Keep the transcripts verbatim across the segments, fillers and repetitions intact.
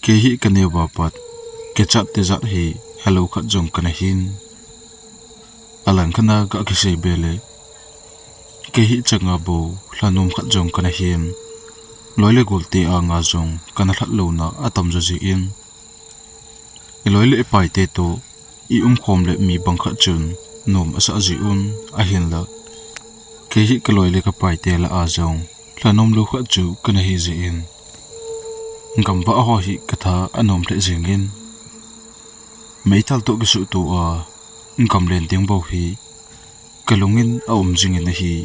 Kei hi kaneo a pat, kichat tijat hi helou khat jong kana hin. Alangkhat a kakisei be le, kei hi changa bou lhanom khat jong kana hin. Loi le gol te anga jong kana lhat louna atam jo jin, i loi le i pai te toh i umkhom le mi bang khat chun nom asah ji un, ahinla kei hi ka loi le ka pai te lah a jong lhanom lou khat chu kana hi jin, gamvah ho hi ka tha anom lheh jingin, meithal toh kisuhto a gamlen ding bou hi ka lungin aum jingin ahi.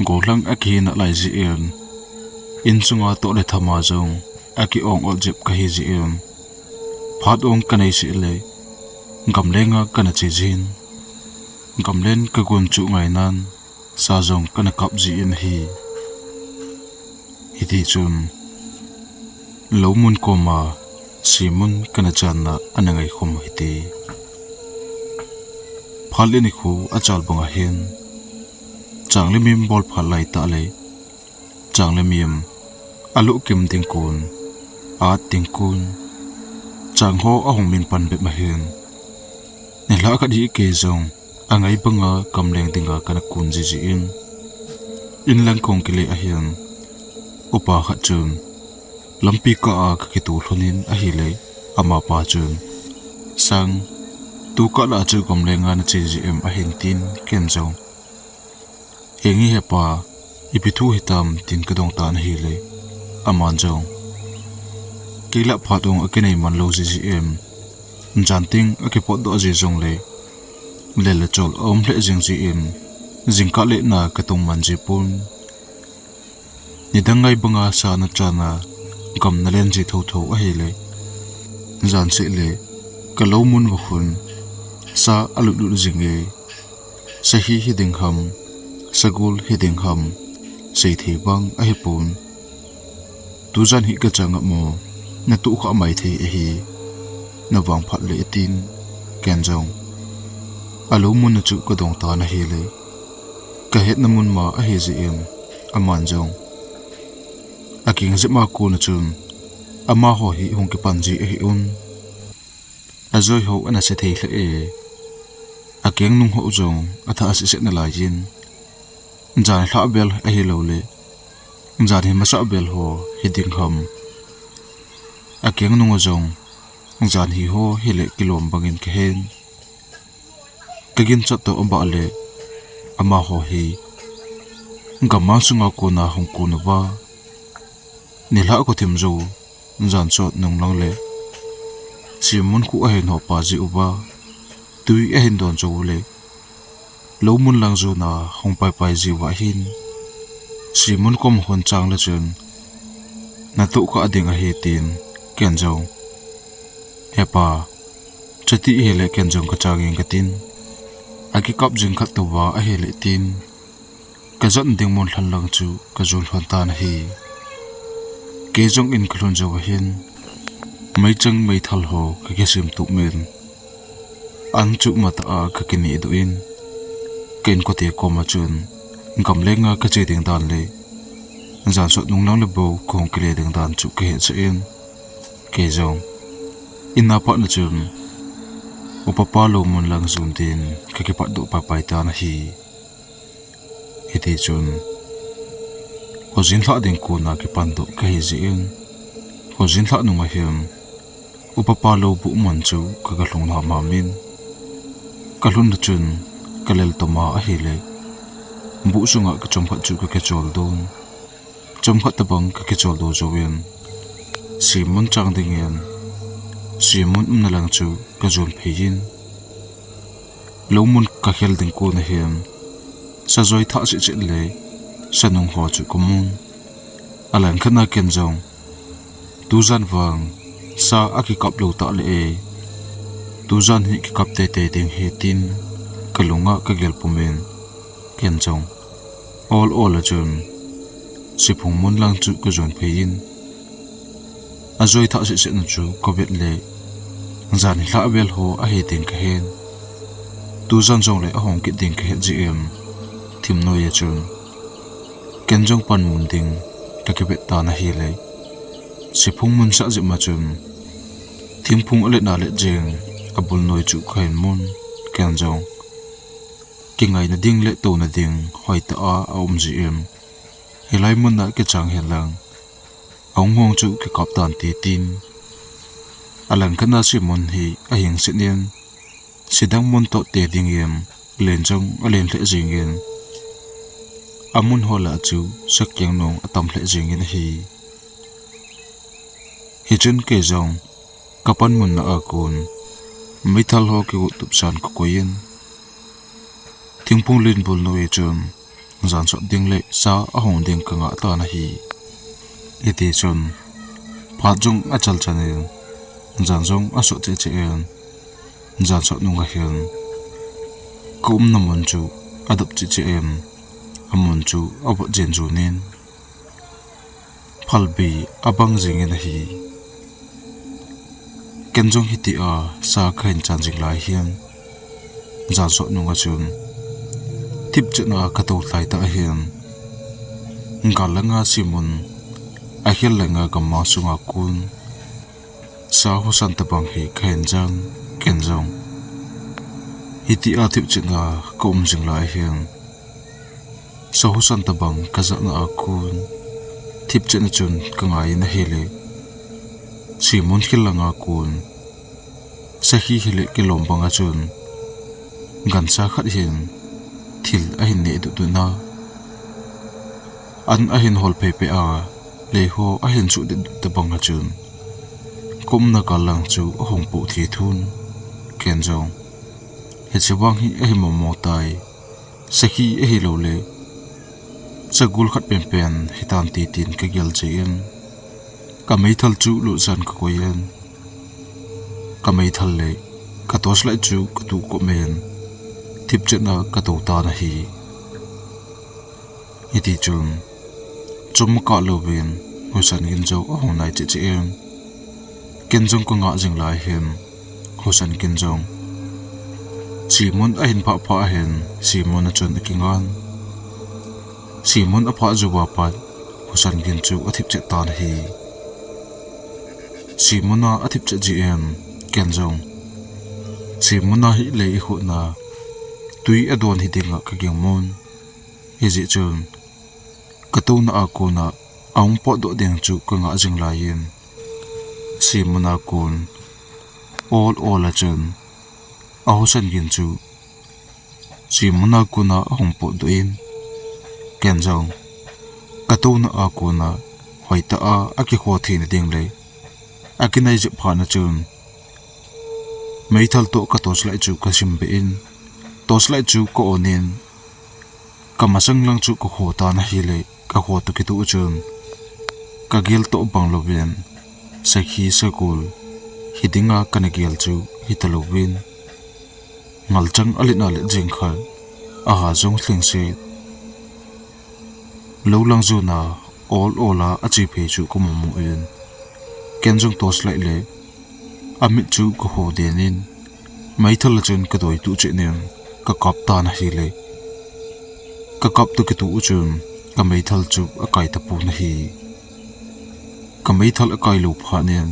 Gollhang akihi nalai jin, insunga toh le tham a jong aki-ong ot jep kahi jin, phat ong kanei seh le gamlenga kana che jin, gamlen ka gon chuh ngainan sa jong kana kap jin ahi. Hiti chun lou mun koma simun kana channa ana ngaikhum hite. Phat le nikho achal bang ahin, chang le mim bol phat lai tah le, chang le mim aluh kim ding kon, at ding kon, chang ho ahung min pan bep ahin, nilhah khat hi kei jong angai banga gamleng dinga kana kun jijin, inlang kong kile ahin, upa khat chun lampi kah a kakitoh lhonin ahile, amapa chun, "Sang, tukah lah chu gamlenga nache jiem?" ahin tin, ken jong, "Henge hepa, ipi thu hitam?" tin kadong tan ahile, aman jong, "Kei lah phat ong akinei man lou jijiem, jan teng akipotdoh ji jongle, lel le chol aum lheh jing jin, jingkah le na katung man ji pon. Nidang ngai banga sa nachan a, gam nalen ji thotho ahile, jan seh le kalou mun uva khun sa alut lut jing e. Sahi hiding ham, sagol hiding ham, seithei bang ahipon. Tujan hi kachang a mo, natoh kha maithei ahi, navang phat le," atin, ken jong, alou mun a chu kadong tan ahile, kahetna mun ma ahi jiem, aman jong, akeng jep a kon a chun, amaho hi hung kipan ji ahi un. Ajoi ho ana se thei lheh e. Akeng nung ho jong athah seh seh nalaiyin, jan lhah bel ahilou le, jan hi masah bel ho hiding ham. Akeng nung a jong, jan hi ho hile kilom bangin kahen. Kaginchat toh abah le, amaho hi gammang sunga kona hung kun uva, nilhah kothim jou, jan sot nung lang le, simun khu ahin hopa ji uva, tui ahin don jou u le, lou mun lang jona hung paipai ji uva hin, simun kom hon chang le chun, natoh kha ding ahi tin, ken jong, "Hepa, chuti hile ken jong kachang inge," katin, akikap jing khat tou va ahile tin, kajon ding mun lhan lang chu kajon lhon tan ahi. Kei jong in kalhun jou ahin, meichang meithal ho kakisem tup in, an chu matah a kakineh doh in, ka inkote koma chun, gamlenga kache ding dan le, jan sot nung lang le bou kahung kile ding dan chu kahetsah in, kei jong, in a pat na chun, upa pa lou mun lang jon din kakipatdoh paipai tan ahi. Hiti chun, khojin lhah ding kona kipatdoh kahi jin, khojin lhah nung ahin, upa pa lou buh mun chu kaga lhung hamham in, kalhun na chun kalel toma ahile, buh sunga kachomkhat chu kakicholdo in, chomkhat tabang kakicholdo jouvin, simun chang dingin, simun umna lang chu kajon phei in, lou mun kakhel ding kon ahin, sa joi thah seh seh le, sa nung ho chu kamun. Alangkhat na ken jong, tujan vang, sa akikap lou tah le e, tujan hi kikap teitei ding ahi tin, kalunga kagel pum in, ken jong, ol ol a chun, siphung mun lang chu kajon phei in, ajoi thah seh seh na chu kavet le, jan hi lhah vel ho ahi ding kahen. Tujan jongle ahung kit ding kahet jiem, thim noi a chun, ken jong panmun ding kakivet tan ahile, Siphung mun sah jep ma chun, thingphung alet na let jeng, abul noi chu kahin mun, ken jong kingaina ding le touna ding hoitah a aum jin, hilai mun a kichang hen lang, ahung hong chu kikap tan ti tin. Alangkhat na simun hi ahing set in, sidang mun toh te dingin len jong alen lheh jingin, amun ho lah chu sakiang nung atam lheh jingin ahi. Hichun kei jong kapan mun na a kon meithal ho kigot tup san kakoi in, thingphung len bul noi chun jan sot ding le sa ahong ding kangah tan ahi. Hiti chun phat jong achal chan in, jan jong asot cheh cheh in, jan sot nung ahin, kaumna mun chu adop cheh cheh in, amun chu avot jen jun in, phalbi abang jingin ahi. Ken jong hiti a sa kahin chan jing lai hin, jan sot nung a chun thipchet na katou lhai ta ahin, gal langa simun, ahel langa gamma sunga kon sa hosan tabang hi kahin jan, ken jong hiti a thipchet na kaum jing lai hin, sa hosan tabang kajah na a kon thipchet na chun kangai in ahile, simun hel langa kon sakhi hile kilom banga chun gansa khat hin thil ahin neh duh duh na, an ahin hol phei phei a, lei ho ahin suh duh duh tabang a chun kaumna gal lang chu ahung poh thei thun, ken jong hiche vang hi ahi momo tai, sakhi ahilou le sagol khat penpen hitan ti tin kagel jin, kameithal chu lut san kakoi in, kameithal le ka torchlight chu katuh kop in, thipchet na katou tan ahi. Hiti chun chom kah louvin hosan gin jong ahung nai cheh cheh in, ken jong kangah jing lai hin, hosan gin jong simun ahin phah phah ahin, simun a chun akingan. Simun aphah jou a pat hosan gin chu athipchet tan ahi. Simun a athipchet jin, ken jong simun a hi lei ikhuhna tui adon hi dinga kaging mun. Hijeh chun katouna a kona ahung potdoh ding chu kangah jing lai in, simun a kon ol ol a chun ahosan gin chu simun a kona ahung potdoh in, ken jong katouna a kona hoitah a akikho theina ding le akinai jep phat na chun meithal toh ka torchlight chu kasim beh in, torchlight chu ka on in, kamasang lang chu kakho tan ahile, kakho toh kitoh chun kagel toh bang louvin, sakhi sagol hi dinga kana gel chu hitalouvin, ngalchang alet na let jeng khat, aha jong lhingset, lou lang jona ol ol a ache phei chu kamu mu in, ken jong torchlight le amit chu kakho den in, meithal a chun kadoi tuh cheh in kakap tan ahile, kakap toh kitoh chun kameithal chu akai tapon ahi. Kameithal akai lou phat in,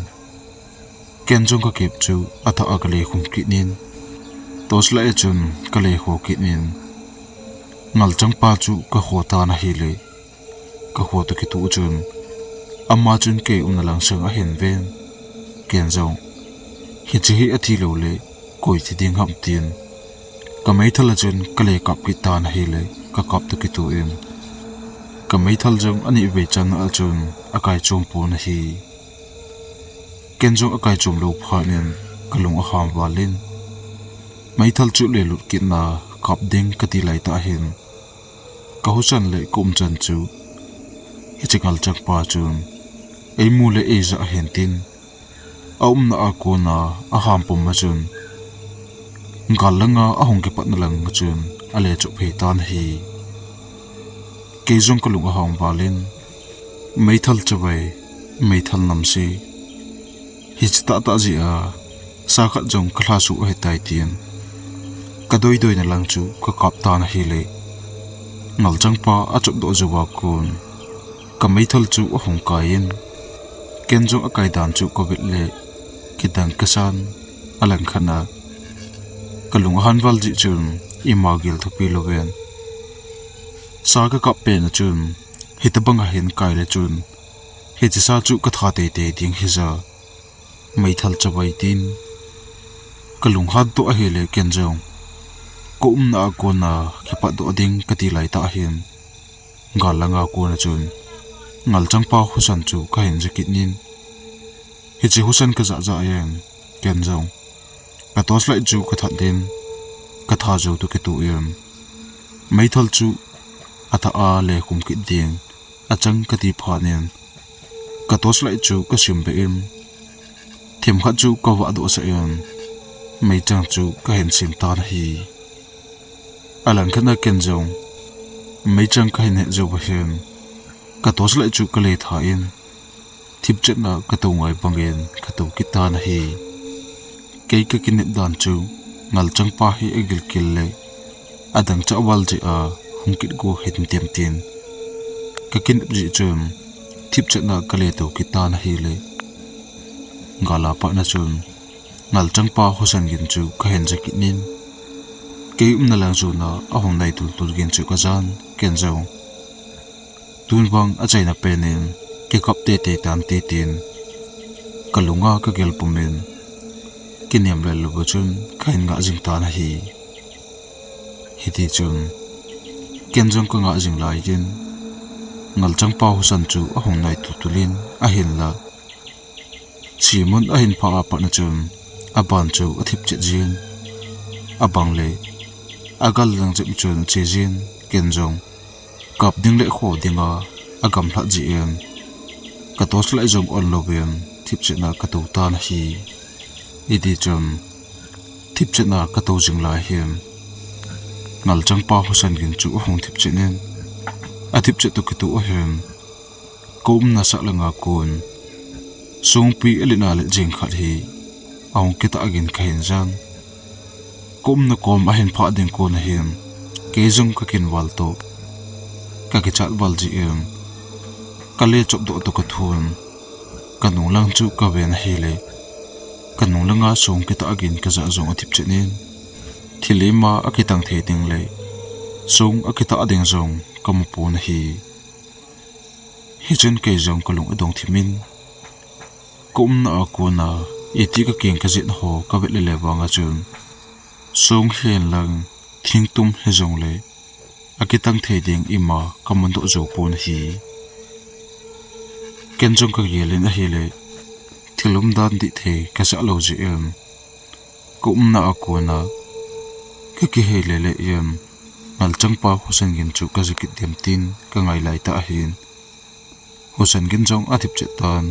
ken jong kakep chu athah a kale khum kit in, torchlight a chun kale kho kit in, ngalchang pa chu kakho tan ahile, kakho toh kitoh chun ama chun kei umna lang sang ahin ven, ken jong hiche hi athi lou le koi thi ding ham tin, kameithal a chun kale kap kit tan ahile, kakap toh kitoh in, kameithal jong anivei chan a chun akai chom pon ahi. Ken jong akai chom lou phat in kalung aham val in, meithal chu le lut kit na kap ding kati lai tah hin, kahusan le kaumchan chu hiche ngalchang pa chun eimu le eija ahin tin, aumna a kona aham pum a chun gal langa ahung kipatna langa chun ale choh phei tan ahi. Kei jong kalung aham val in, meithal chavai, meithal namse, hiche tahtah jeh a sa khat jong kalhasuh ahitai tin, kadoi doina lang chu kakap tan ahile, ngalchang pa achop doh jou a kon kameithal chu ahung kai in, Ken jong akai dan chu kavet le kidang kasan, alangkhat a kalung ahan val jeh chun ima gel thupi louvin, sa kakap pet na chun, hitobang a hin kai le chun, hiche sa chu katha teitei ding hija, meithal chavai tin kalung hat doh ahile ken jong kaumna a kona kipatdoh ding kati laitah hin, gal langa kona chun ngalchangpa husa chu kahin ja kit in, hiche husa kajah jah in ken jong ka torchlight chu kathat in, katha jou toh kitoh in, meithal chu atha a lekhum kit ding achang kati phat in, ka torchlight chu kasim beh in, themkhat chu kavah doh sah in, meichang chu kahin sem tan ahi. Alangkhat a ken jong meichang kahin het jou va hin, ka torchlight chu kale tha in, thipchetna katou ngai bangin katou kit tan ahi. Kei kakinep dan chu ngalchangpa hi agilkel le adang chah val jeh a hung kitgo hidem tin kakinep jeh chun thipchetna kale tou kit tan ahile, gal a pat na chun ngalchangpa husa gin chu kahin ja kit in, kei umna lang jona ahung nai tultul gin chu kajan, ken jong tun vang achaina pen in kikap teitei tante tin kalunga kagel pum in, kinem lel louva chun kahin ngah jing tan ahi. Hitichun ken jong kangah jing lai in, ngalchangpa husa chu ahung nai tultul in ahinla, semun ahin phah a pat na chun aban chu athipchet jin, abang le agal lang jep chun ache jin, ken jong kap ding le kho dinga agamlhat jeh in, ka torchlight jong on louvin thipchetna katou tan ahi. Hitichun thipchetna katou jing lai hin, ngalchangpa husa gin chu ahung thipchet in, athipchet toh kitoh ahin, kaumna sah langa kon songpi alet a let jeng khat hi ahung kitah gin kahin jan. Kaumna kom ahin phah ding kon ahin, kei jong kakinval toh kakichat val jeh in, kale chop doh toh kathun, kanung lang chu kaven ahile, kanung langa song kitah gin kajah jong athipchet in, thil ima akitang thei ding le song akitah ding jong kamu pon ahi. Hichun kei jong kalung adong thim in, kaumna a kona iti kakeng kajet ho kavet lele vanga chun, song hihen lang thingtum hijongle akitang thei ding ima kamudoh jou pon ahi. Ken jong kagel in ahile, thil umdan dih thei kajah lou jeh in, kaumna a kona kakihei lele in, ngalchangpa husa gin chu kaja kit dem tin kangai laitah ahin, husa gin jong athipchet tan,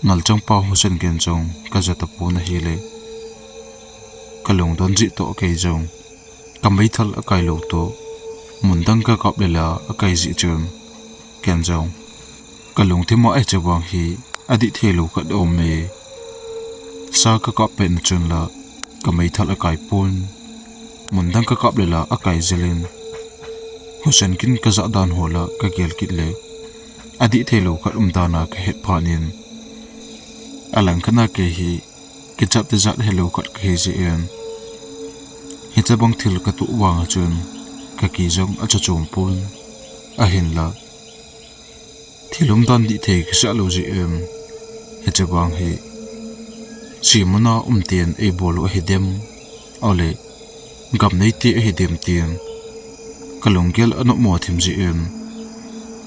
ngalchangpa husa gin jong kaja tapon ahile, kalungdon jeh toh kei jong kameithal akai lou toh, mun dang kakap lele akai jeh chun, ken jong kalungthim a hiche vang hi adih thei lou khat aume. Sa kakap pet na chun la kameithal akai pon, mun dang kakap lele akai jel in, husa gin kajah dan ho la kagel kit le, adih thei lou khat umdan a kahet phat in, alangkhat a kei hi kichap tijat hilou khat kahi jeh in, hiche bang thil katoh vanga chun kaki jong acha chom pon, ahinla thil umdan dih thei kasah lou jeh in, hiche vang hi semun a um ten eibol u ahidem, ole gam neite ahidem tin kalunggel anopmo thim jeh in,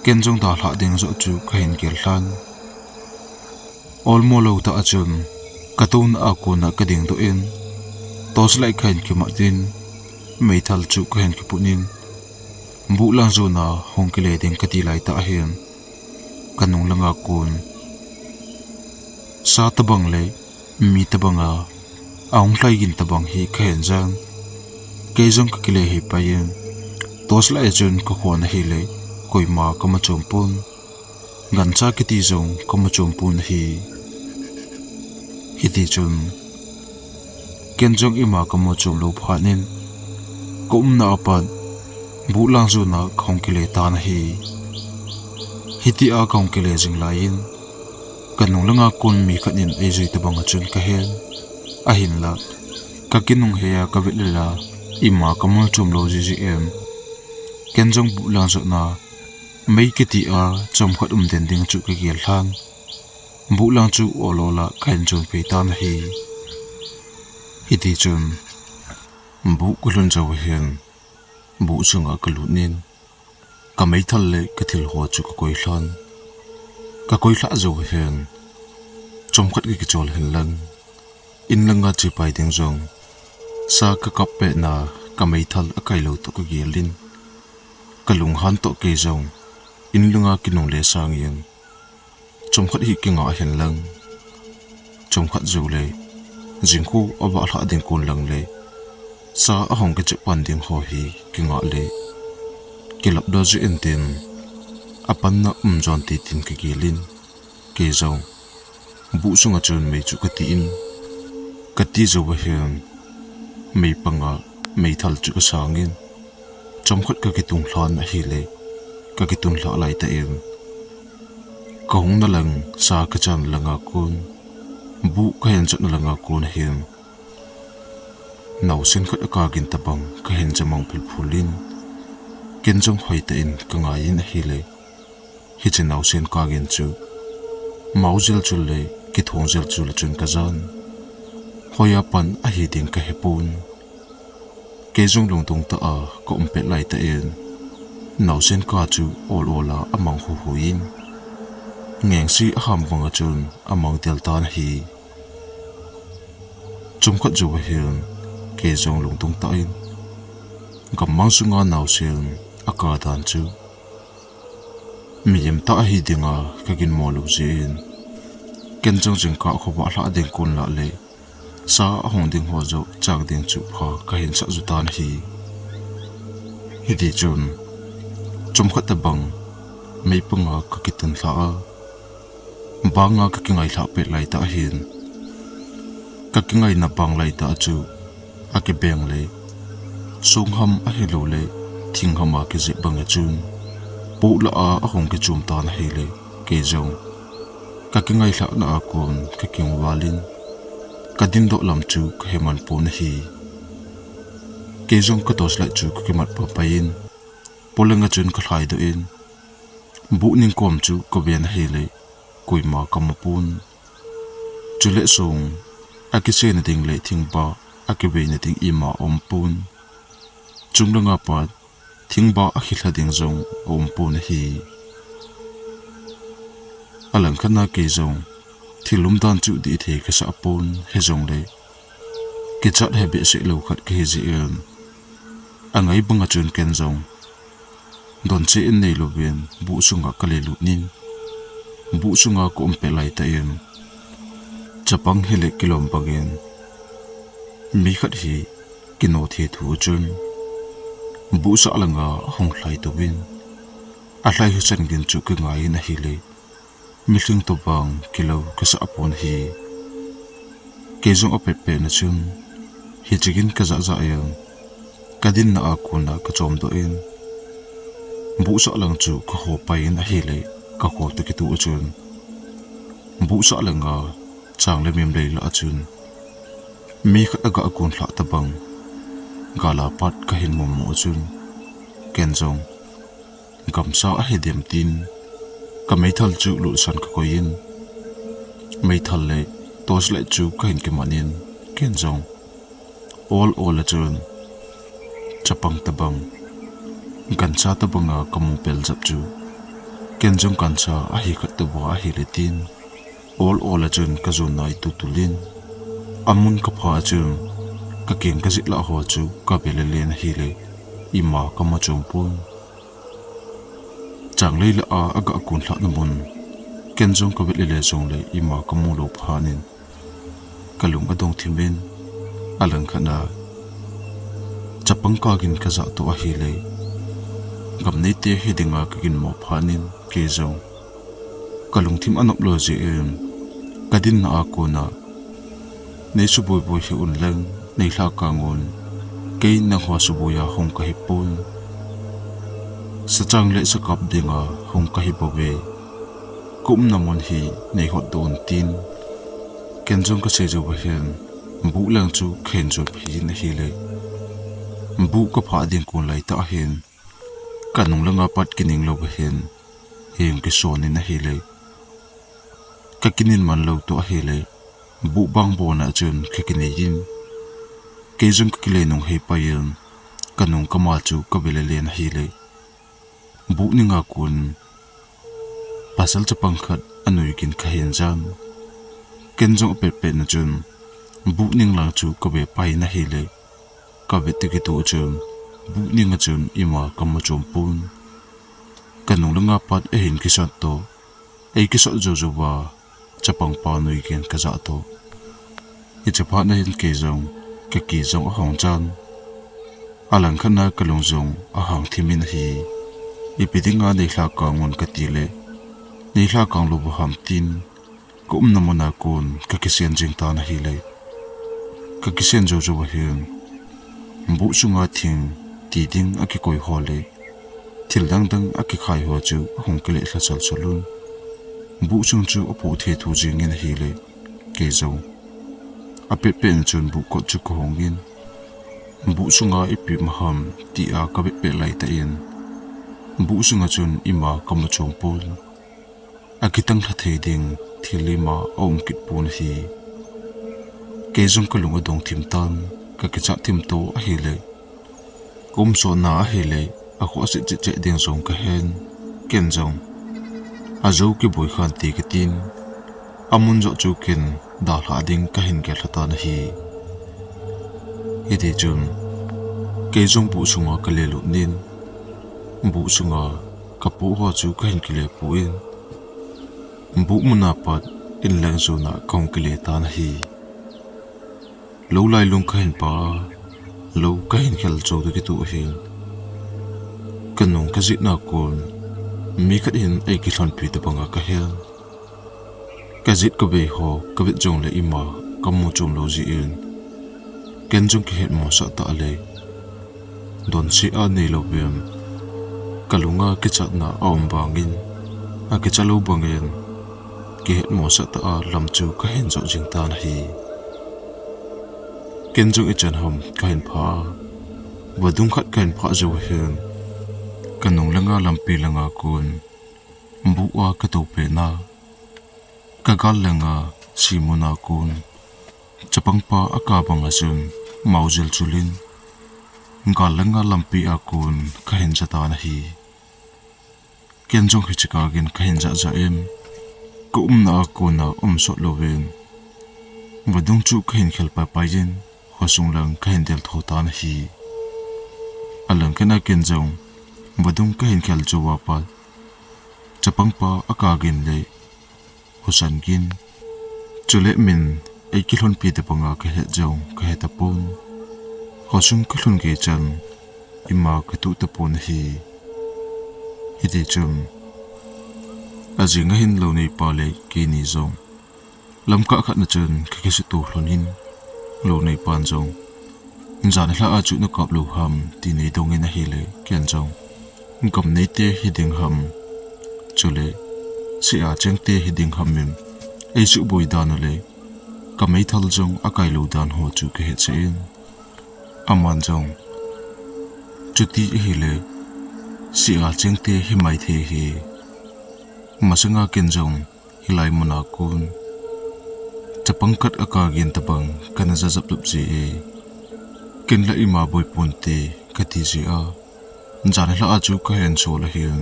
ken jong dalhah ding joh chu kahin gel lhan. Olmo lou tah a chun katouna a kona kadingdoh in, torchlight kahin kimat in, meithal chu kahin kiput in, buh lang jona hung kile ding kati laitah ahin, kanung langa kon sa tobang le mi tobanga ahung lhai gin tobang hi kahin jan. Kei jong kakile hih pai in, torchlight a chun kakhon ahile, koima kamu chom pon, gancha kiti jong kamu chom pon ahi. Hitichun ken jong ima kamu chom lou phat in, kaumna a pat buh lang jona kahung kile tan ahi. Hitia kahung kile jing lai in, Ka nung langa kon mi khat in eijui tabang a chun kahen. Ahinla, ka kinung hei a ka vet le la, ima ka mol chom lou jiji em. Ken jong buh lang jotna, mei kiti a chomkhat um den ding chu ka gel lhan. Buh lang chu ol ol a ka hin chon phei tan ahi. Hiti chun, buh ka lhun jou ahin, buh sunga ka lut in, ka meithal le ka thil ho chu ka koi lhan. Ka koi lhah jou ahin, chomkhat ka kichol hen lang, in langa che pai ding jong, sa ka kap pet na ka meithal akai lou toh ka gel in, ka lunghan toh kei jong, in langa kinung le sang in, chomkhat hi kinga hen lang. Chomkhat jou le, jingkhu avah lhah ding kon lang le, sa ahung kichep pan ding ho hi kinga le, kilap doh jeh in tin, apanna um jon ti tin ka gel in, kei jong, buh sunga chun mei chu ka ti in, ka ti jou ahin, mei panga meithal chu ka sang in, chomkhat ka kitung lhan ahile, ka kitun lhah lai tah in, ka hung na lang, sa ka chan langa kon, buh ka hin jot na langa kon ahin, naosen khat a kagin tabang ka hin ja mang phulphul in, ken jong hoi tah in ka ngai in ahile, hiche naosen kagin chu, mao jel chul le kithong jel chul a chun ka jan. Hoi a pan ahi ding ka hepon. Kei jong lungdong tah a ka um pet lai tah in, naosen ka chu ol ol a amang huhu in, ngengse aham banga chun amang del tan ahi. Chomkhat jou ahin, kei jong lungdong tah in, gammang sunga naosen a ka dan chu mihem tah ahi dinga ka ginmo lou jeh in, ken jong jingkah khovah lhah ding kon lah le, sa ahung ding ho joh chang ding chu pha ka hin sah ju tan ahi. Hiti chun, chomkhat tabang, mei panga ka kitun lhah a, banga ka kingai lhah pet lai tah ahin, ka kingaina bang lai tah chu, akibeng le, songham ahilou le, thingham a kijep bang a chun, poh lah a ahung kichom tan ahile, kei jong, ka kingai lhahna a kon ka kingval in, ka dindoh lam chu ka heman pon ahi. Kei jong ka torchlight chu ka kimat pah pah in, polanga chun ka lhaidoh in, buh ning kom chu ka ven ahile, koima ka mu pon. Chule song, akisena ding le thingba, akiveina ding ima aum pon. Chunglanga pat, thingba akilha ding jong aum pon ahi. Alangkhat na kei jong, thil umdan chu dih thei ka sah pon, hijongle, kichat he behseh lou khat ka hi jeh in, angai banga chun ken jong, doncheh in neilouvin, buh sunga ka lelut in, buh sunga ka um pet lai tah in, chapang hile kilom bangin, mi khat hi kino thei thu chun, buhsah langa ahung lhai touvin, alhai hichan gin chu ka ngai in ahile, mihing tobang kilou ka sah pon ahi. Kei jong apet pet na chun, hiche gin ka jah jah in, ka dinna a kona ka chomdoh in, buhsah lang chu ka ho pai in ahile, ka khol toh kitoh a chun, buhsah langa chang le mim lei lah a chun, mi khat aga kon lhah tabang, gal a pat ka hin mu mu a chun, ken jong, gamsa ahi dem tin, ka meithal chu lutsan ka koi in, meithal le torchlight chu ka hin kiman in, ken jong, ol ol a chun, chapang tabang, gancha tabanga ka mu pel jep chu, ken jong gancha ahi khat tabang ahile tin, ol ol a chun ka jon nai tultul in, amun ka phah a chun, ka keng ka jet lah ho chu ka vet le len ahile, ima ka mu chom pon. Chang lei lah a aga kon lhahna mun, ken jong ka vet le le jongle ima ka mu lou phat in, ka lung adong thim in, alangkhat na, chapang kagin ka jah toh ahile, gam neite hi dinga ka ginmo phat in, kei jong, ka lungthim anop lou jeh in, ka dinna a kona, nei suboi boi hih un lang, nei lhakang un, kei nangho suboi a hung ka hi pon. Sachang le sakap dinga hung ka hi bouve. Ka umna mun hi nei hot doh un tin, ken jong ka sei jou va hin, buh leng chu khen jou phi in ahile. Buh ka phah ding kon lai tah hin, ka nung langa pat kining lou va hin, heng kison in ahile. Ka kinin man lou toh ahile, buh bang bon a chun ka kinei in. Kei jong ka kile nung hei pai in, ka nung ka ma chu ka ve le len ahile. Buh ninga kon, pasal chapang khat anui gin ka hin jan. Ken jong apet pet na chun, buh ning lang chu ka ve pai in ahile. Ka ve ti kitoh chun, buh ning a chun ima ka mu chom pon. Ka nung langa pat ahin kisat toh, ei kisat jou jou va, chapang pa nui gin ka ja toh. Hiche phat na hin kei jong, ka ki jong ahong jan. Alang khat na ka lung jong ahang thim in ahi. Ipi dinga nei lhakang un ka ti le, nei lhakang lou va ham tin, ka umna mun a kon ka kisen jing tan ahile. Ka kisen jou jou va hin, buh sunga thing ti ding akikoi ho le, thil dang dang akikhai ho chu ahung kile lha sal sal un. Buh sung chu apoh thei thu jing in ahile, kei jong. Apet pet na chun buh kot chu ka hong in. Buh sunga ipi um ham tia ka vet pet lai tah in, buh sunga chun ima ka mu chom pon. Akitang lha thei ding thil ima aum kit pon ahi. Kei jong ka lung adong thim tan, ka kichat thim toh ahile. Ka um sot na ahile, akhoh asit cheh cheh ding jong ka hen, ken jong. Ajou kiboi khan te ka tin, amun joh chu ken dalhah ding ka hin gel lha tan ahi. Hiti chun, kei jong buh sunga ka le lut in, buh sunga ka poh ho chu ka hin kile pon, buh mun a pat in leng jona ka hung kile tan ahi. Lou lailung ka hin pha a, lou ka hin khel jou toh kitoh hin, ka nung ka jit na kon, mi khat hin ei kilhonpi tabang a ka hen. Ka jit ka vei ho ka vet jong le ima ka mu chom lou jeh in, ken jong ka het mo sah tah le. Donse a nei lou vem. Ka lunga kichatna aum vangin, akicha lou bangin, kihet mo sah tah a lam chu ka hin jot jing tan ahi. Ken jong ichan ham ka hin pha a, vadung khat ka hin phah jou hin, ka nung langa lampi langa kon, buh a ka tou pet na. Ka gal langa simun a kon, chapang pa aka bang a chun, maojil chul in, gal langa lampi a kon ka hin ja tan ahi. Ken jong hiche kah gin ka hin ja ja in, ka umna a kon a um sot lou vin, vadung chu ka hin khel pai pai in, khosung lang ka hin del tho tan ahi. Alang khat a ken jong, vadung ka hin khel jou a pat, chapang pa aka gin le, Husan gin. Chule min, ei kilhonpi tabang a ka het jong, ka he tapon. Khosung ka lhun gei chan, ima ka tuh tapon ahi. Hiti chun, ajing a hin lou neipa le keini jong, lamkah khat na chun ka kisuto lhon in, lou neipan jong, Jan nilhah a chu na kap lou ham, tin eidong in ahile, ken jong, gam nei te hiding ham, chule, sia cheng te hiding ham in, eisuboi dan u le, ka meithal jong akai lou dan ho chu ka hetsah in. Aman jong, chuti ahile, sia cheng te himai thei hi. Masanga ken jong, hilai mun a kon, chapang khat aka gin tabang kana ja jap jap ji e. Ken la ima boi ponte kati ji a. Jan nilhah a chu ka hensol ahin,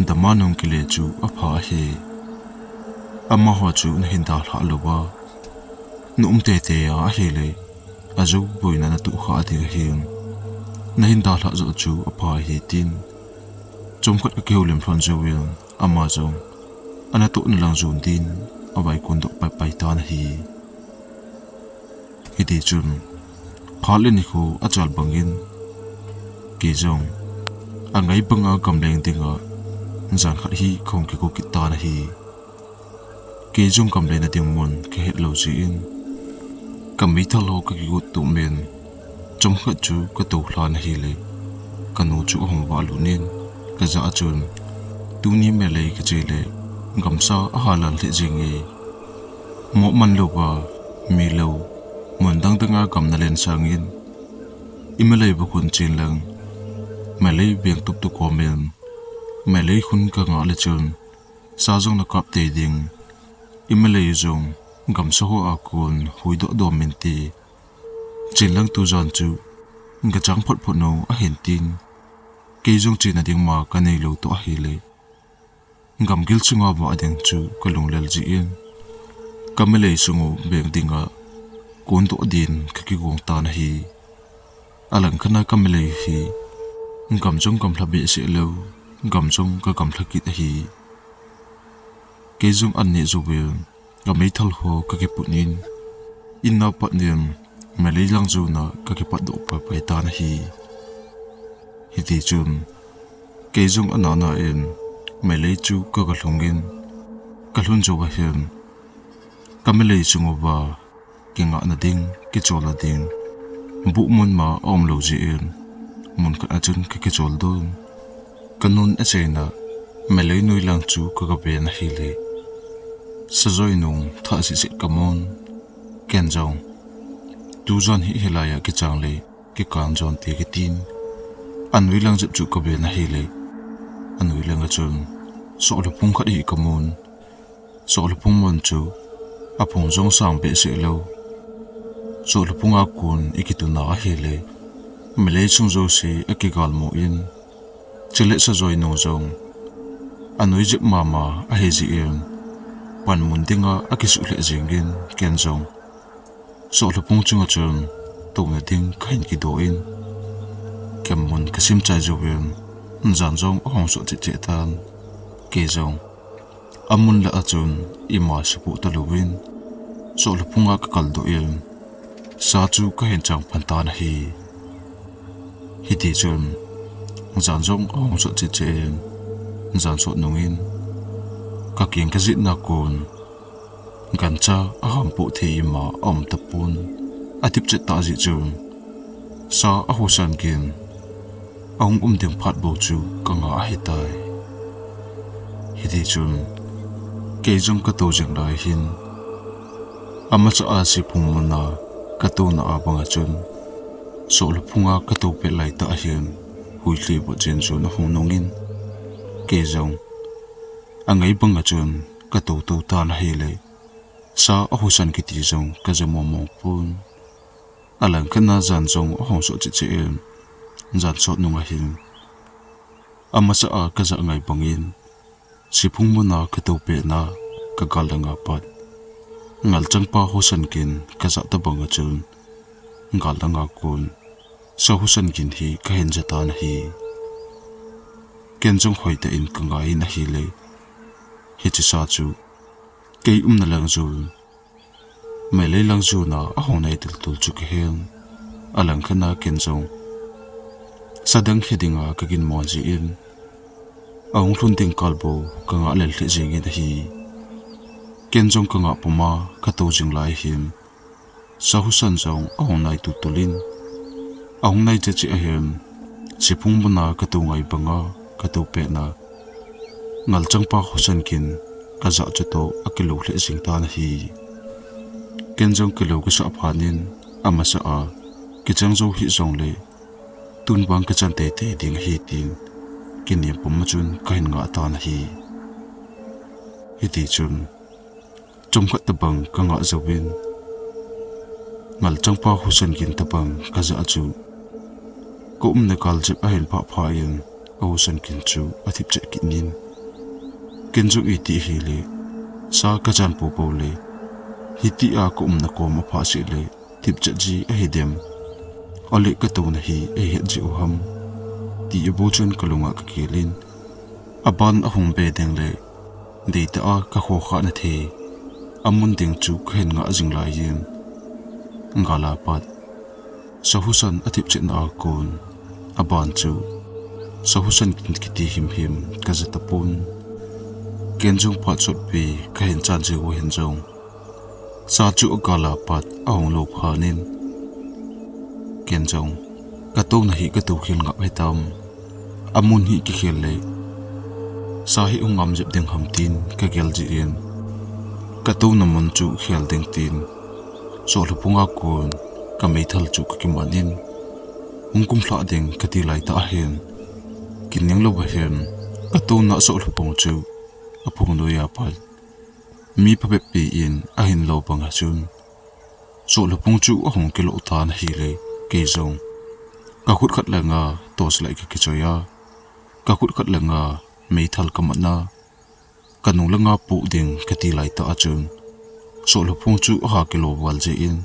dama nung kile chu apha ahi. Amaho chu na hin dalhah lou a, na um tete a ahile, ajou boina na toh kha ding ahin, na hin dalhah joh chu apha ahi tin, chomkhat ka kihoulim lhon jouvin, ama jong, ana tohna lang jon din, avaikon doh pai pai tan ahi. Hiti chun, phat le nikho achal bangin, kei jong, angai banga gamleng dinga, jan khat hi kahung kigo kit tan ahi. Kei jong gamleng na ding mun ka het lou jeh in, ka meithal ho ka kigot tup in, chomkhat chu ka toulhan ahile, ka nu chu ahung valut in, ka jah a chun, tuni melei ka che le, gamsa ahalal lheh jenge. Mo man louva, mi lou, mun dang danga gam nalen sangin, imelei bu khun chen lang, melei veng tup tu komin, melei khun kangah le chun, sa jong nakap tei ding, imelei jong gamsa hoa kon huidoh doh min ti. Chen lang tujan chu gachang phot phot nau ahin tin, kei jong chena ding ma kanei lou toh ahile, gamgil chunga vah ding chu kalunglel jeh in, kamelei sung u veng dinga kondoh din kakigong tan ahi. Alangkhat a kamelei hi gam jong gamlha behseh lou, gam jong kagamlha kit ahi. Kei jong an neh jouvin, kameithal ho kakiput in, in a pat in, melei lang jona kakipatdoh paipai tan ahi. Hitichun, kei jong anana in, melei chu kagalhung in, kalhun jouva hin, kamelei sung uva, kingahna ding, kicholna ding, buh mun ma aumlou jeh in, mun khat a chun kakichol don. Kanun acheina, melei noi lang chu kagaven ahile, sajoi nung thah seh seh kamun. Ken jong, tujan hi hilai a kichang le, kikan jon te kitin. Anoi lang jep chu kaven ahile, anoi lang a chun, sohlhaphung khat hi kamun. Sohlhaphung mun chu, aphung jong sang behseh lou. Sohlhaphung a kon ikituna ahile, melei sung jouse akigalmo in, chule sajoi nung jong, anoi jep mama ahi jeh in, panmun dinga akisuh lheh jengin, ken jong, sohlhaphung chunga chun, touna ding kahin kidoh in, kemmun kasim chai jouvin, jan jong ahung sot cheh cheh tan, kei jong, amun lah a chun ima supoh talouvin, sohlhaphung a kakaldoh in, sa chu kahin chang pan tan ahi. Hitichun, jan jong ahung sot cheh cheh in, jan sot nungin, kakeng kajetna kon, gancha ahampoh thei ima aum tapon, atipchet tah jeh chun, sa ahosan gin, ahung um ding phat bou chu kangah ahitai. Hitichun, kei jong katou jing lai hin, amasa a siphung muna katouna a banga chun, sohlhaphung a katou pet laitah hin, huilhi vot jen chun ahung nungin, kei jong, angai banga chun katou tou tan ahile, sa ahosan kiti jong kaja mongmong pon. Alangkhat a jan jong ahung sot cheh cheh in, jan sot nunga hin, amasa a kajah ngai bangin, siphung muna katou petna, kagal langa pat, ngalchangpa hosan gin kajah tabang a chun, gal langa kon, sa hosan gin hi kahin ja tan ahi. Ken jong hoitah in kangai in ahile, hiche sa chu, kei umna lang jun, melei lang juna ahung nai tultul chu kahen. Alangkhat a ken jong, sa dang he dinga kaginmo jeh in, ahung lhun ding kal bou kangah lel lheh jengin ahi. Ken jong kangah puma katou jing lai hin, sa hosan jong ahung nai tultul in, ahung nai cheh cheh ahin, siphung muna katou ngai banga katou petna, ngalchangpa hosan gin kajah chutoh akilou lheh jeng tan ahi. Ken jong kilou kasah phat in, amasa a, kichang jou hih jongle, tun vang kachan teitei ding ahi tin, kinem puma chun kahin ngah tan ahi. Hitichun, chomkhat tabang kangah jouvin, ngalchangpa hosan gin tabang kajah chu, kaumna kal jep ahin phah phah in, ahosan gin chu athipchet kit in, ken jong iti hile, sa kachan poupou le, hitia kaumna kom aphah seh le, thipchet ji ahidem, ale katouna hi eihet jeh u ham, ti abul chun kalunga kagel in, aban ahung be ding le, deitah a kakhokhahna thei amun ding chu kahin ngah jing laiyin, gal a pat, sa hosan athipchetna a kon, aban chu, sa hosan gin kiti himhim kaja tapon. Ken jong phat sotpi kahin chan jeh u hin jong, sa chu agal a pat ahung lou phat in, ken jong, katouna hi katou khel ngap hitam, amun hi kikhel le, Sa hi hung ngam jep ding ham tin ka gel jin, ka touna mun chu khel ding tin, Sohlhophung a kon ka meithal chu ka kiman in, hung kumlhah ding ka ti lai tah ahin, kin ning lou ahin, ka touna Sohlhophung chu a phung noi a pat mi phabep pi in ahin lo bang a chun, Sohlhophung chu ahung kilo tan ahile, kei jong ka khut khat langa torch light ka kichoi a, ka khut khat langa meithal ka man a, ka nung langa poh ding ka ti lai tah a chun, Sohlhophung chu aha kilo val jin,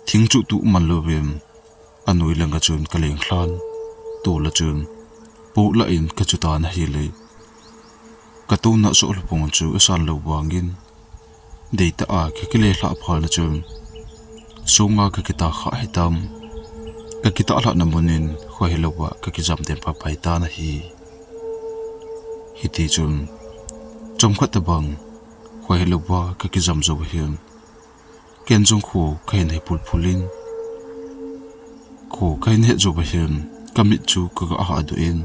thing chu tuh man louvin, a noi langa chun ka leng lhan, tol a chun poh lah in ka chu tan ahile, ka touna Sohlhophung chu asan lou vangin, deitah a ka kile lhah phat na chun, sunga ka kitah kha hitam, ka kitah lhah na mun in khoi hilou va ka kijam den pha pai tan ahi. Hiti chun, chomkhat tabang khoi hilou va ka kijam jou ahin, ken jong kho ka hin he phulphul in, kho ka hin he jou ahin, ka mit chu ka ga ha doh in,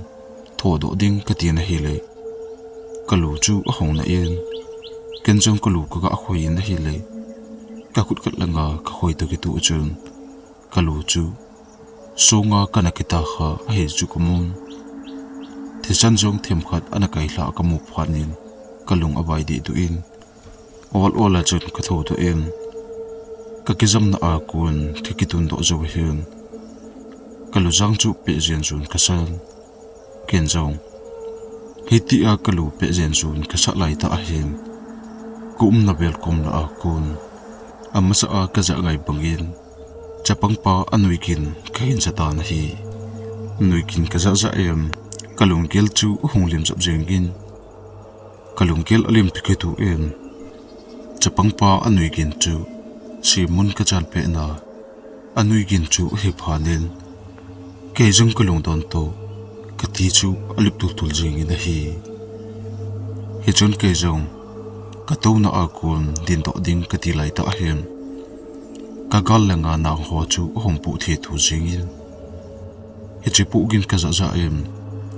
thodoh ding ka ti na hile, ka lu chu ahung na in, ken jong ka lu ka ga khoi in ahile, ka khut khat langa ka khoi toh kitoh chun, ka lu chu sunga ka na kitah kha ahi chu ka mun. Thisan jong themkhat ana kai lha ka mu phat in, ka lung avai deh doh in, ol ol a chun ka thodoh in, ka kijamna a kon ka kitun doh jou ahin, ka lu jang chu peh jen chun ka san. Ken jong hiti a ka lu peh jen chun ka sah lai tah ahin, ka umna vel kom lah a kon, amasa a ka jah ngai bangin, chapang pa a noi gin ka hin sa tan ahi. Noi gin ka jah jah in, ka lunggel chu ahung lim jap jeng in, ka lunggel alim toh kitoh in, chapang pa a noi gin chu simun ka chan peh na, a noi gin chu ahi phat in, kei jong ka lungdon toh ka ti chu alup tul tul jeng in ahi. Hichun kei jong ka touna a kon din doh ding ka ti lai tah ahin, ka gal langa nang ho chu ahung poh thei thu jeng in, hiche poh gin ka jah jah in,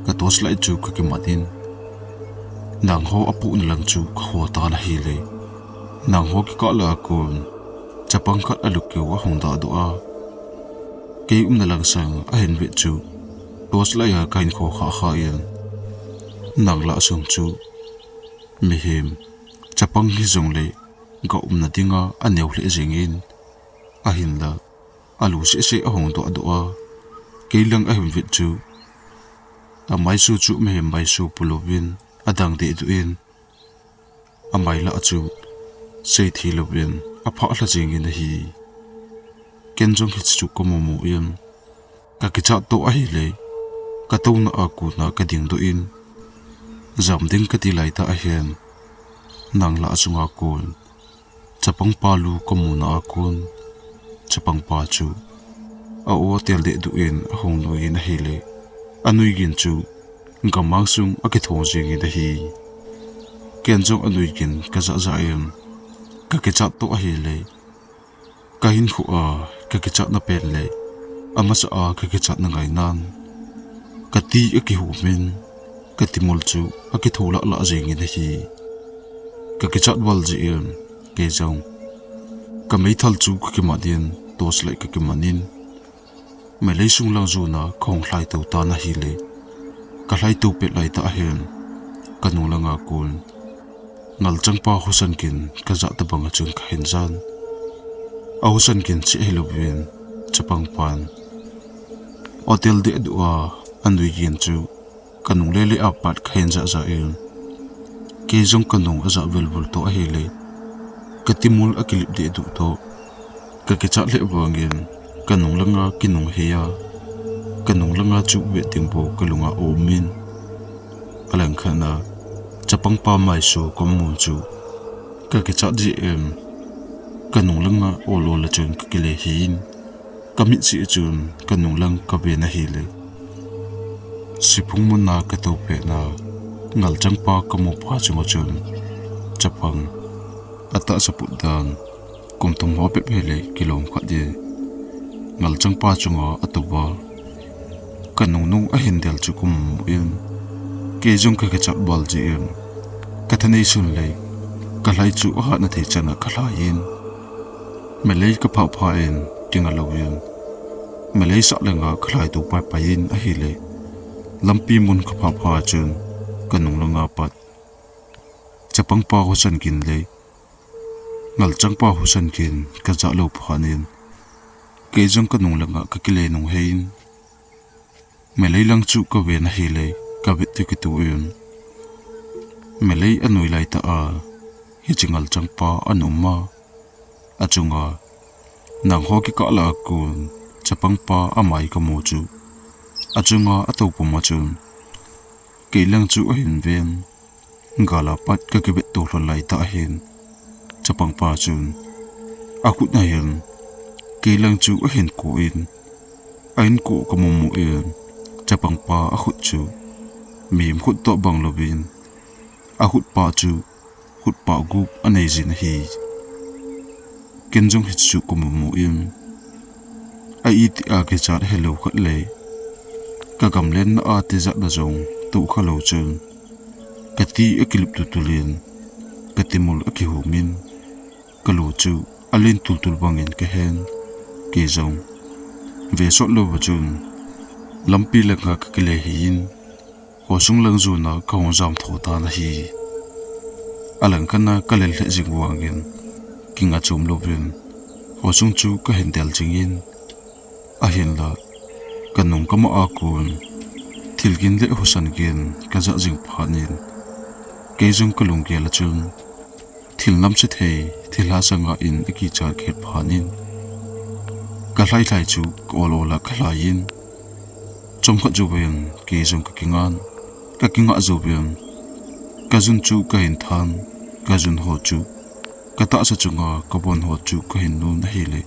ka torch light chu ka kimat in, nang ho apoh na lang chu ka ho tan ahile, nang ho kikah lah a kon chapang khat a lukeu ahung dah doh a, kei umna lang sang ahin vet chu, torch light a ka hin kho kha kha in, nang lah sung chu mihem, chapang hijong le ga umna dinga aneo lheh jeng in, ahinla a lu seh seh ahung doh doh a, kei lang ahin vet chu, a maisu chu mihem maisu pu louvin adang deh doh in, a mai lah chu sei thei louvin aphah lha jeng in ahi. Ken jong hiche chu ka mu mu in, ka kichat toh ahile, ka touna a kon a ka ding doh in, jam ding ka ti lai tah ahin, nang lah sunga kon chapang pa lu ka mu na a kon, chapang pa chu a o tel deh doh in ahung noi in ahile, a noi gin chu gamang sung a kithong jeng in ahi. Ken jong a noi gin ka jah jah in, ka kichat toh ahile, ka hinkho a ka kichat na pen le amasa a ka kichat na ngai nan, ka ti akihum in, ka timul chu akitho lah lah jeng in ahi. Ka kichat val jeh in, kei jong ka meithal chu ka kimat in, torch light ka kiman in, meilei sung lang jona ka hung lhai to tan ahile, ka lhai to pet lai tah ahin, ka nung langa kon ngalchang pa husa gin ka jah tabang a chun ka hin jan. A husa gin cheh hilouvin, chapang pan o tel deh doh a, a noi gin chu ka nung le le a pat ka hin jah jah in, kei jong ka nung ajah vel vel toh ahile, ka timul akilip deh doh toh, ka kichat lheh vangin, ka nung langa kinung hei a, ka nung langa chu vet ding bou ka lunga aum in, alangkhat a chapang pa maisu ka mu chu, ka kichat jeh in, ka nung langa ol ol a chun ka kile hei in, ka mit seh chun ka nung lang ka ven ahile, siphung mun a ka to pet na ngalchang pa ka mu pa chunga chun, chapang atahsa put dan, kum thum ho bep hile kilom khat ding, ngalchang pa chunga ato a, ka nung nung ahin del chu ka mu in, Kei jong ka kichat bal jeh in, ka thanei sun le ka lhai chu ahat na thei chan a ka lhai in, melei ka phah phah in kinga lou in, melei sah langa ka lhai tou pai pai in ahile, lampi mun ka phah phah chun ka nung langa pat chapang pa Husan Gin le ngalchang pa Husan Gin ka ja lou phat in, kei jong ka nung langa ka kile nung hei in, melei lang chu ka ven ahile ka vet ti kitu in, melei anoi lai tah a hiche ngalchang pa ana um a, achunga nang ho kikah lah a kon chapang pa amai ka mu chu, achunga atou pum a chun kei lang chu ahin ven. Gal a pat ka kivet to lhon lai tah hin, chapang pa chun akhut na hin kei lang chu ahin ko in, ahin ko ka mu mu in, chapang pa akhut chu mihem khut toh bang louvin, akhut pa chu khut pa gup anei jin ahi. Ken jong hichu ka mu mu in, a iti a kichat helou khat le ka gamlen na a tijat na jong tou kha lou chun, ka ti akilup tul tul in, ka timul akihum in, ka lu chu alen tul tul bang in ka hen. Kei jong ve sot lou va chun lampi langa ka kile hei in, khosung lang jona ka hung jam tho tan ahi. Alang khat na ka lel lheh jing vang in, kinga chom louvin khosung chu ka hin del jing in, ahinla ka nung ka mah a kon thil gin le Husan Gin ka ja jing phat in, kei jong ka lunggel a chun thil namse thei thil hahsa ngah in akichat khet phat in, ka lhai lhai chu ka ol ol a ka lhai in, chomkhat jouvin kei jong ka kingan, ka kingah jouvin ka jun chu ka hin than, ka jun ho chu ka tahsa chunga ka von ho chu ka hin nun ahile,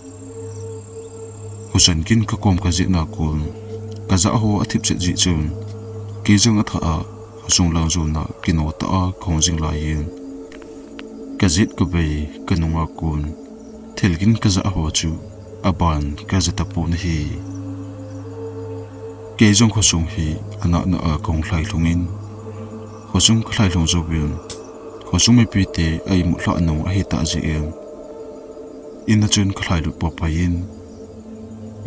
Husan Gin ka kom ka jet na kon ka ja ho athip chet jeh chun, kei jong athah a khosung lang jona kino tah a ka hung jing lai in, ka jet ka vei ka nung a kon thil gin ka ja ho chu aban ka ja tapon ahi. Kei jong khosung hi anah nah a ka hung lhai lhung in, khosung ka lhai lhung jouvin khosung mipite a imut lhah nung ahi tah jeh in, in a chun ka lhai lut pah pai in,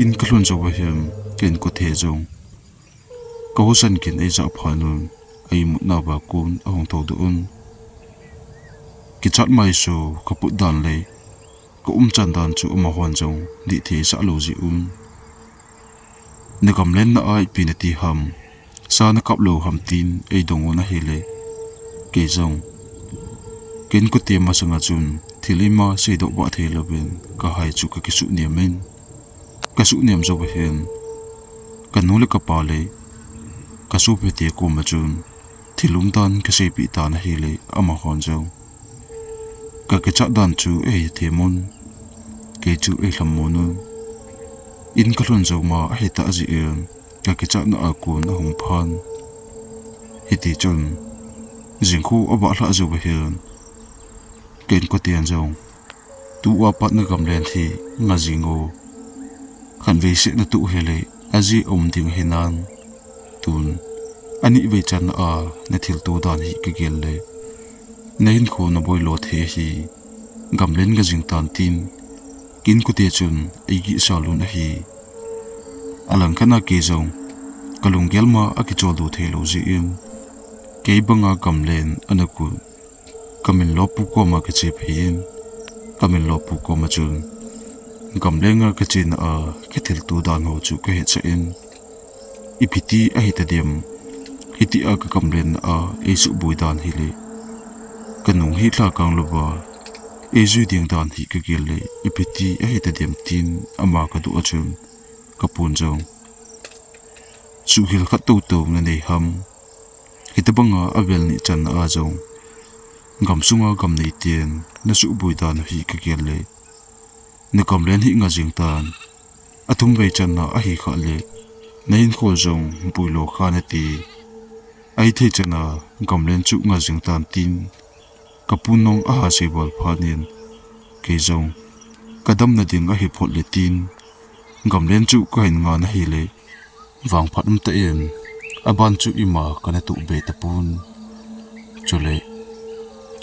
in ka lhun jou va hin ka inkote jong ka Husan Gin eija phat un a imut nauva kon ahung thou doh un, kichat mai chu ka put dan le ka umchan dan chu amahon jong dih thei sah lou jeh un, na gamlen na a ipi nati ham, sa na kap lou ham tin eidong un ahile, kei jong ka inkote masanga chun thil ima seidoh vah thei louvin ka hai chu ka kisuh niam in, ka suh niam jou va hin ka nu le ka pa le ka sopite koma chun thil umdan ka seipeh tan ahile, amahon jong ka kichat dan chu eihethem un, kei chu eilhamon un, in ka lhun jou ma ahi tah jeh in ka kichat na a kon ahung phan. Hiti chun jingkho avah lhah jou va hin ka inkoten jong, tua pat na gamlen hi nga jing o, khatvei seh na tuh hile ajeh a um ding ahi nan, tun anivei chan a na thilto dan hi ka gel le na hinkho na boilo thei ahi, gamlen nga jing tan tin ka inkote chun eigihsal un ahi. Alang khat na kei jong ka lunggel ma akicholdo thei lou jeh in, kei banga gamlen ana kon ka minlo pu koma ka che phei in, ka minlo pu koma chun gamlen nga ka chena a ka thilto dan ho chu ka hetsah in, ipi ti ahi tadem, hitia ka gamlen na a eisuhboi dan hile, ka nung hi lhakang louva eijui ding dan hi ka gel le, ipi ti ahi tadem tin ama ka doh a chun ka pun jong, suhhil khat tou tou na nei ham, hitabanga avel ni channa a jong gamsunga gam neiten na suhboi dan u hi ka gel le, na gamlen hi nga jing tan, athumvei channa ahi khah le na hinkho jong boilo kha nati, ahithei chana gamlen chu nga jing tan tin ka pun nung aha sei bol phat in, kei jong ka damna ding ahi phot le tin gamlen chu ka hin ngan ahile, vangphat umtah in Aban chu ima kana tuh be tapon. Chule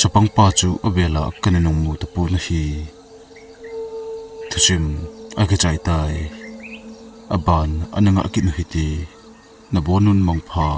chapangpa chu avela kana nungmu tapon ahi. Thusim akichai tai. Aban ana ngah kit u hite. Nabonun mangpha.